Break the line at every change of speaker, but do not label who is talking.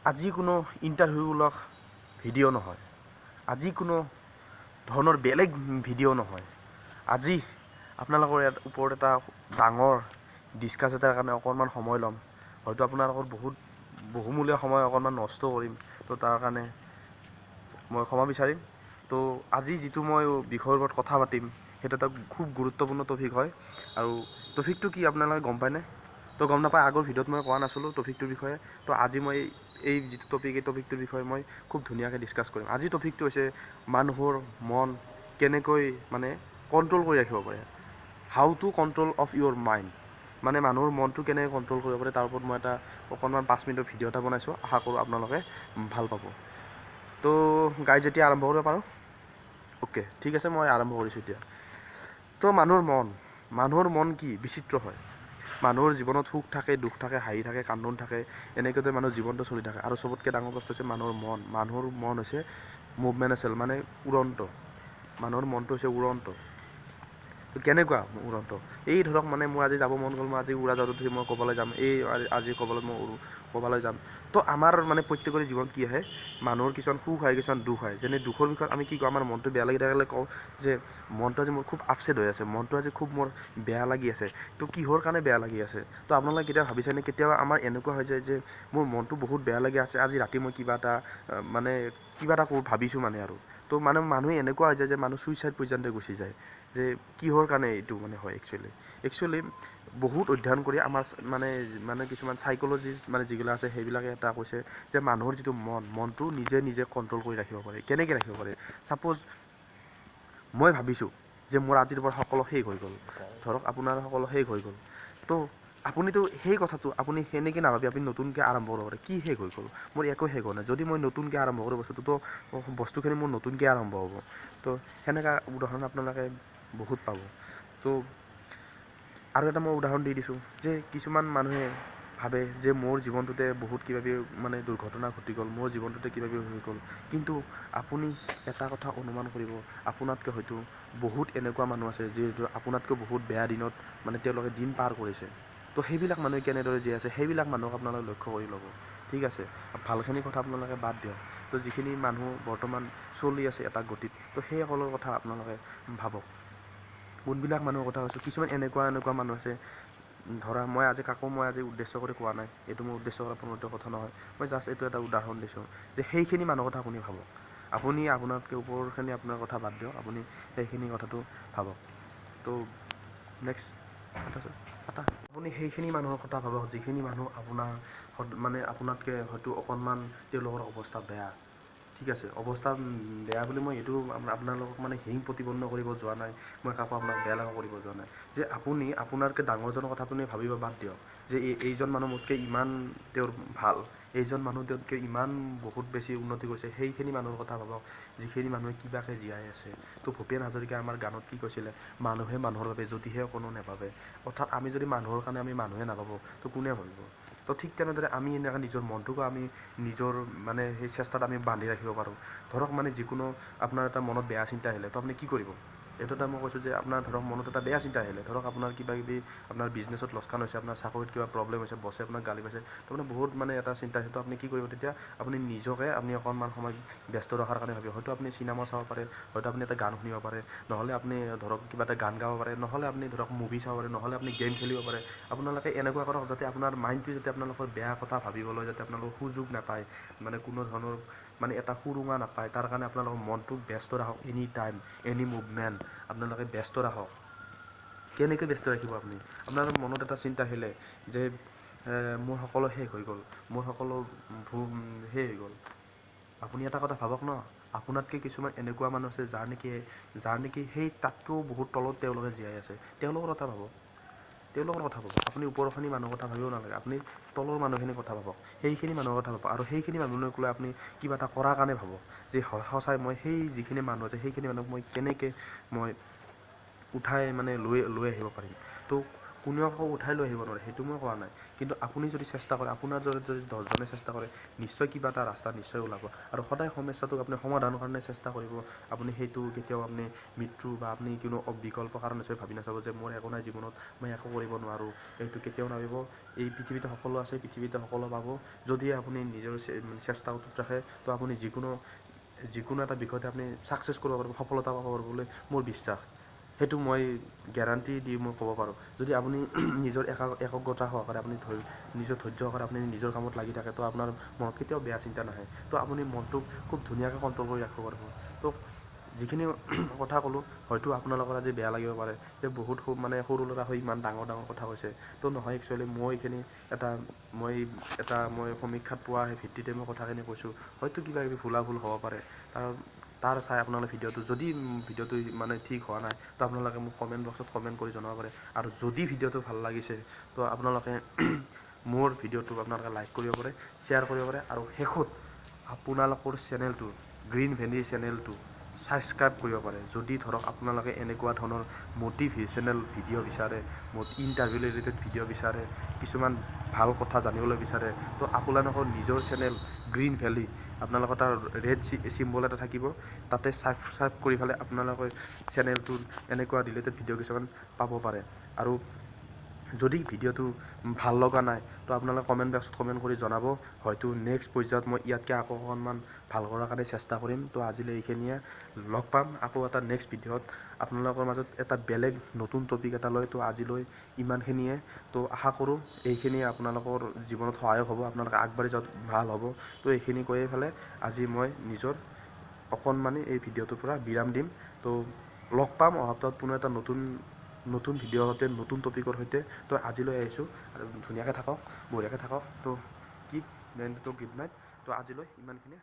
আজি কোনো ইণ্টাৰভিউমূলক ভিডিঅ' নহয়, আজি কোনো ধৰণৰ বেলেগ ভিডিঅ' নহয়। আজি আপোনালোকৰ ইয়াত ওপৰত এটা ডাঙৰ ডিছকাছ এটাৰ কাৰণে অকণমান সময় ল'ম। হয়তো আপোনালোকৰ বহুত বহুমূলীয়া সময় অকণমান নষ্ট কৰিম, তো তাৰ কাৰণে মই ক্ষমা বিচাৰিম। তো আজি যিটো মই বিষয়ৰ ওপৰত কথা পাতিম সেইটো এটা খুব গুৰুত্বপূৰ্ণ টপিক হয়। আৰু টপিকটো কি আপোনালোকে গম পায়নে? তো গম নাপায়, আগৰ ভিডিঅ'ত মই কোৱা নাছিলোঁ টপিকটোৰ বিষয়ে। তো আজি মই এই যিটো টপিক, এই টপিকটোৰ বিষয়ে মই খুব ধুনীয়াকৈ ডিছকাছ কৰিম। আজিৰ টপিকটো হৈছে মানুহৰ মন কেনেকৈ মানে কণ্ট্ৰল কৰি ৰাখিব পাৰে, how to control of your mind, মানে মানুহৰ মনটো কেনেকৈ কণ্ট্ৰল কৰিব পাৰে তাৰ ওপৰত মই এটা অকণমান 5 মিনিটৰ ভিডিঅ' এটা বনাইছোঁ। আশা কৰোঁ আপোনালোকে ভাল পাব। তো গাইজ, এতিয়া আৰম্ভ কৰিব পাৰোঁ? অ'কে, ঠিক আছে, মই আৰম্ভ কৰিছোঁ এতিয়া। তো মানুহৰ মন কি বিচিত্ৰ হয়। মানুহৰ জীৱনত সুখ থাকে, দুখ থাকে, হাঁহি থাকে, কান্দোন থাকে, এনেকৈতে মানুহৰ জীৱনটো চলি থাকে। আৰু চবতকৈ ডাঙৰ বস্তু হৈছে মানুহৰ মন। মানুহৰ মন হৈছে মুভমেণ্ট আছিল, মানে উৰন্ত। মানুহৰ মনটো হৈছে উৰন্ত। তো কেনেকুৱা উৰন্ত? এই ধৰক মানে মোৰ আজি যাব মন গ'ল, মই আজি উৰাজাহাজত উঠি মই ক'ৰবালৈ যাম, এই আজি ক'ৰবালৈ মই ক'ৰবালৈ যাম। তো আমাৰ মানে প্ৰত্যেকৰে জীৱনত কি আহে, মানুহৰ কিছুমান সুখ আহে, কিছুমান দুখ আহে। যেনে দুখৰ বিষয়ত আমি কি কওঁ, আমাৰ মনটো বেয়া লাগি থাকিলে কওঁ যে মনটো আজি মোৰ খুব আপছেট হৈ আছে, মনটো আজি খুব মোৰ বেয়া লাগি আছে। তো কিহৰ কাৰণে বেয়া লাগি আছে? তো আপোনালোকে কেতিয়াবা ভাবিছেনে, কেতিয়াবা আমাৰ এনেকুৱা হৈ যায় যে মোৰ মনটো বহুত বেয়া লাগি আছে, আজি ৰাতি মই কিবা এটা মানে কিবা এটা ভাবিছোঁ মানে। আৰু তো মানে মানুহে এনেকুৱা হৈ যায় যে মানুহ চুইচাইড পৰ্যন্ত গুচি যায়, যে কিহৰ কাৰণে এইটো মানে হয়। একচুৱেলি বহুত অধ্যয়ন কৰি আমাৰ মানে মানে কিছুমান চাইক'লজিষ্ট মানে যিবিলাক আছে সেইবিলাকে এটা কৈছে যে মানুহৰ যিটো মন, মনটো নিজে নিজে কণ্ট্ৰল কৰি ৰাখিব পাৰে। কেনেকৈ ৰাখিব পাৰে? ছাপ'জ মই ভাবিছোঁ যে মোৰ আজিৰ পৰা সকলো শেষ হৈ গ'ল, ধৰক আপোনাৰ সকলো শেষ হৈ গ'ল। তো আপুনিতো সেই কথাটো আপুনি সেনেকৈ নাভাবি আপুনি নতুনকৈ আৰম্ভ কৰিব পাৰে। কি শেষ হৈ গ'ল? মোৰ একো শেষ হোৱা নাই। যদি মই নতুনকৈ আৰম্ভ কৰোঁ বস্তুটো, তো বস্তুখিনি মোৰ নতুনকৈ আৰম্ভ হ'ব। তো সেনেকুৱা উদাহৰণ আপোনালোকে বহুত পাব। তো আৰু এটা মই উদাহৰণ দি দিছোঁ যে কিছুমান মানুহে ভাবে যে মোৰ জীৱনটোতে বহুত কিবাকিবি মানে দুৰ্ঘটনা ঘটি গ'ল, মোৰ জীৱনটোতে কিবাকিবি হৈ গ'ল। কিন্তু আপুনি এটা কথা অনুমান কৰিব, আপোনাতকৈ হয়তো বহুত এনেকুৱা মানুহ আছে যিহেতু আপোনাতকৈ বহুত বেয়া দিনত মানে তেওঁলোকে দিন পাৰ কৰিছে। তো সেইবিলাক মানুহে কেনেদৰে জীয়াই আছে সেইবিলাক মানুহক আপোনালোকে লক্ষ্য কৰি ল'ব। ঠিক আছে, ভালখিনি কথা আপোনালোকে বাদ দিয়ক। তো যিখিনি মানুহ বৰ্তমান চলি আছে এটা গতিত, তো সেইসকলৰ কথা আপোনালোকে ভাবক। কোনবিলাক মানুহৰ কথা কৈছোঁ, কিছুমান এনেকুৱা এনেকুৱা মানুহ আছে, ধৰা মই আজি কাকো মই আজি উদ্দেশ্য কৰি কোৱা নাই, এইটো মোৰ উদ্দেশ্য কৰা প্ৰণোদিত কথা নহয়, মই জাষ্ট এইটো এটা উদাহৰণ দিছোঁ যে সেইখিনি মানুহৰ কথা আপুনি ভাবক। আপুনি আপোনাতকৈ ওপৰখিনি আপোনাৰ কথা বাদ দিয়ক, আপুনি সেইখিনি কথাটো ভাবক। তো নেক্সট আপুনি সেইখিনি মানুহৰ কথা ভাবক যিখিনি মানুহ আপোনাৰ মানে আপোনাতকৈ হয়তো অকণমান তেওঁলোকৰ অৱস্থা বেয়া। ঠিক আছে, অৱস্থা বেয়া বুলি মই এইটো আপোনালোকক মানে হিং প্ৰতিপন্ন কৰিব যোৱা নাই, মই কাকো আপোনাক বেয়া লগা কৰিব যোৱা নাই। যে আপুনি আপোনাতকৈ ডাঙৰজনৰ কথা আপুনি ভাবিব বাদ দিয়ক, যে এইজন মানুহ মোতকৈ ইমান তেওঁৰ ভাল, এইজন মানুহ তেওঁতকৈ ইমান বহুত বেছি উন্নতি কৰিছে, সেইখিনি মানুহৰ কথা ভাবক যিখিনি মানুহে কিবাকৈ জীয়াই আছে। তো ভূপেন হাজৰিকাই আমাৰ গানত কি কৈছিলে, মানুহে মানুহৰ বাবে যদিহে অকণো নাভাবে। অৰ্থাৎ আমি যদি মানুহৰ কাৰণে আমি মানুহে নাভাবোঁ, তো কোনে ভাবিব? তো ঠিক তেনেদৰে আমি এনেকৈ নিজৰ মনটোকো আমি নিজৰ মানে সেই চেষ্টাত আমি বান্ধি ৰাখিব পাৰোঁ। ধৰক মানে যিকোনো আপোনাৰ এটা মনত বেয়া চিন্তা আহিলে তো আপুনি কি কৰিব? এইটো এটা মই কৈছোঁ যে আপোনাৰ ধৰক মনত এটা বেয়া চিন্তা আহিলে, ধৰক আপোনাৰ কিবা কিবি আপোনাৰ বিজনেছত লোকচান হৈছে, আপোনাৰ চাকৰিত কিবা প্ৰব্লেম হৈছে, বছে আপোনাক গালি পাইছে, তো মানে বহুত মানে এটা চিন্তা হৈছে, তো আপুনি কি কৰিব তেতিয়া? আপুনি নিজকে আপুনি অকণমান সময় ব্যস্ত ৰখাৰ কাৰণে ভাবিব। হয়তো আপুনি চিনেমা চাব পাৰে, হয়তো আপুনি এটা গান শুনিব পাৰে, নহ'লে আপুনি ধৰক কিবা এটা গান গাব পাৰে, নহ'লে আপুনি ধৰক মুভি চাব পাৰে, নহ'লে আপুনি গেম খেলিব পাৰে। আপোনালোকে এনেকুৱা কৰক যাতে আপোনাৰ মাইণ্ডটো যাতে আপোনালোকৰ বেয়া কথা ভাবিবলৈ যাতে আপোনালোকৰ সুযোগ নাপায়, মানে কোনো ধৰণৰ মানে এটা সুৰুঙা নাপায়, তাৰ কাৰণে আপোনালোকৰ মনটোক ব্যস্ত ৰাখক। এনি টাইম, এনি মুভমেণ্ট আপোনালোকে ব্যস্ত ৰাখক। কেনেকৈ ব্যস্ত ৰাখিব আপুনি? আপোনাৰ মনত এটা চিন্তা আহিলে যে মোৰ সকলো শেষ হৈ গ'ল, মোৰ সকলো শেষ হৈ গ'ল, আপুনি এটা কথা ভাবক ন, আপোনাতকৈ কিছুমান এনেকুৱা মানুহ আছে যাৰ নেকি সেই তাতকৈও বহুত তলত তেওঁলোকে জীয়াই আছে। তেওঁলোকৰ কথা ভাবক, তেওঁলোকৰ কথা ভাবক। আপুনি ওপৰখিনি মানুহৰ কথা ভাবিব নালাগে, আপুনি তলৰ মানুহখিনিৰ কথা ভাবক, সেইখিনি মানুহৰ কথা ভাবক। আৰু সেইখিনি মানুহক লৈ আপুনি কিবা এটা কৰাৰ কাৰণে ভাবক যে সঁচাই মই সেই যিখিনি মানুহ আছে সেইখিনি মানুহক মই কেনেকৈ মই উঠাই মানে লৈ লৈ আহিব পাৰিম। তো কোনেও আকৌ উঠাই লৈ আহিব নোৱাৰে, সেইটো মই কোৱা নাই। কিন্তু আপুনি যদি চেষ্টা কৰে, আপোনাৰ দৰে যদি 10জনে চেষ্টা কৰে, নিশ্চয় কিবা এটা ৰাস্তা নিশ্চয় ওলাব। আৰু সদায় সমস্যাটোক আপুনি সমাধানৰ কাৰণে চেষ্টা কৰিব। আপুনি সেইটো কেতিয়াও আপুনি মৃত্যু বা আপুনি কোনো বিকল্প কাৰণ হিচাপে ভাবি নাচাব যে মোৰ একো নাই জীৱনত, মই একো কৰিব নোৱাৰোঁ, এইটো কেতিয়াও নাভাবিব। এই পৃথিৱীতে সকলো আছে, পৃথিৱীতে সকলো পাব। যদি আপুনি নিজৰ চেষ্টা অটুট ৰাখে, তো আপুনি যিকোনো এটা বিষয়তে আপুনি ছাকচেছ কৰিব পাৰিব, সফলতা পাব পাৰিব বুলি মোৰ বিশ্বাস। সেইটো মই গেৰাণ্টি দি মই ক'ব পাৰোঁ। যদি আপুনি নিজৰ একগ্ৰতা সহকাৰে আপুনি নিজৰ ধৈৰ্য সহকাৰে আপুনি নিজৰ কামত লাগি থাকে, তো আপোনাৰ মনত কেতিয়াও বেয়া চিন্তা নাহে। তো আপুনি মনটোক খুব ধুনীয়াকৈ কণ্ট্ৰল কৰি ৰাখিব পাৰিব। তো যিখিনি কথা ক'লোঁ, হয়তো আপোনালোকৰ আজি বেয়া লাগিব পাৰে যে বহুত মানে সৰু ল'ৰা হৈ ইমান ডাঙৰ ডাঙৰ কথা কৈছে। তো নহয়, একচুৱেলি মই এইখিনি এটা মই সমীক্ষাত পোৱা সেই ভিত্তিতে মই কথাখিনি কৈছোঁ। হয়তো কিবা কিবি ভুলা ভুল হ'ব পাৰে, তাৰ চাই আপোনালোকে ভিডিঅ'টো যদি ভিডিঅ'টো মানে ঠিক হোৱা নাই, তো আপোনালোকে মোক কমেণ্ট বক্সত কমেণ্ট কৰি জনাব পাৰে। আৰু যদি ভিডিঅ'টো ভাল লাগিছে, তো আপোনালোকে মোৰ ভিডিঅ'টো আপোনালোকে লাইক কৰিব পাৰে, শ্বেয়াৰ কৰিব পাৰে। আৰু শেষত আপোনালোকৰ চেনেলটো গ্ৰীণ ভেলী চেনেলটো ছাবস্ক্ৰাইব কৰিব পাৰে। যদি ধৰক আপোনালোকে এনেকুৱা ধৰণৰ মটিভেশ্যনেল ভিডিঅ' বিচাৰে, ইণ্টাৰভিউ ৰিলেটেড ভিডিঅ' বিচাৰে, কিছুমান ভাল কথা জানিবলৈ বিচাৰে, তো আপোনালোকৰ নিজৰ চেনেল গ্ৰীণ ভেলী, আপোনালোকৰ তাৰ ৰেড চিম্বল এটা থাকিব, তাতে ছাবস্ক্ৰাইব কৰি পেলাই আপোনালোকে চেনেলটোৰ এনেকুৱা ৰিলেটেড ভিডিঅ' কিছুমান পাব পাৰে। আৰু যদি ভিডিঅ'টো ভাল লগা নাই, তো আপোনালোকে কমেণ্ট বক্সত কমেণ্ট কৰি জনাব। হয়তো নেক্সট পৰ্যায়ত মই ইয়াতকৈ আকৌ অকণমান ভাল কৰাৰ কাৰণে চেষ্টা কৰিম। তো আজিলৈ এইখিনিয়ে, লগ পাম আকৌ এটা নেক্সট ভিডিঅ'ত আপোনালোকৰ মাজত এটা বেলেগ নতুন টপিক এটা লৈ। তো আজিলৈ ইমানখিনিয়ে। তো আশা কৰোঁ এইখিনিয়ে আপোনালোকৰ জীৱনত সহায়ক হ'ব, আপোনালোকে আগবাঢ়ি যোৱাত ভাল হ'ব। তো এইখিনি কৈয়ে পেলাই আজি মই নিজৰ অকণমানি এই ভিডিঅ'টোৰ পৰা বিৰাম দিম। তো লগ পাম অহা সপ্তাহত পুনৰ এটা নতুন নতুন ভিডিঅ'ৰ সৈতে, নতুন টপিকৰ সৈতে। তো আজিলৈ আহিছোঁ, আৰু ধুনীয়াকৈ থাকক, বঢ়িয়াকৈ থাকক। তো কি তো গুড নাইট। তো আজিলৈ ইমানখিনিয়ে।